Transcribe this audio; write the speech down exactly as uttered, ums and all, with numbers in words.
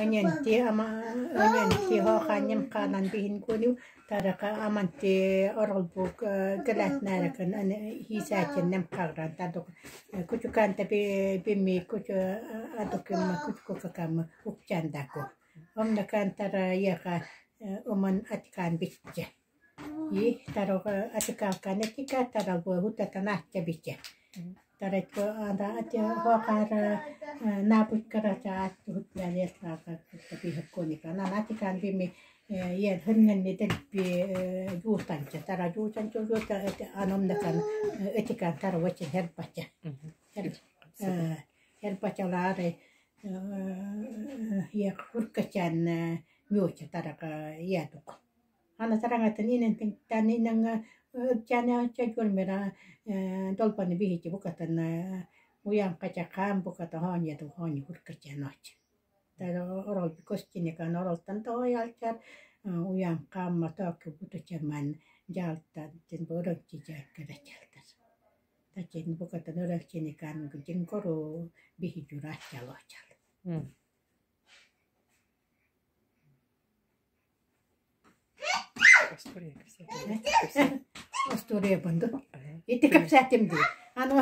Оньтаси, ама, оньтаси һоохаан нимхалан бихин куни, тарака аманти оролбук, э, гэлэт найракан, ани, хисаатин нимхалран тадук, э, кучукаанта би, бими, кучу, э, адукимма, кучукукакамма укчаан даку. Омнакаан тара еха, э, уман атикаан бичча. И, тарога атикалкаан этика, таралбу хутатан аття бичча. Таратко анда аття һоохаара, э, набутькара чаат хутна леслака, хутта бихаккуника. Нана атикаан бими, э, ер хыннани дэлби, э, жуутанча. Тара жуутанча, жуута, э, аномнакан, э, этикаан тара вача хербача. Хер-, э, хербачалари, э, е хуркачаан, э, нюуча тарага ядук. Ана тарангатан инэн тан инэн, э, чана чагурмера, э, долбани бихичи букатан, э, уян качакаан буката хони ду хони хуркачаан очи. Тара орол бикостиникаан оролтан тоялчар, э, уян камма токи бутучаман жалтан тин бурунчи жаккара жалтар. Тачин букатан оролчиникаан гудин кору бихи жура чалочал. Остуре бунду. Ити капсатимди. Ано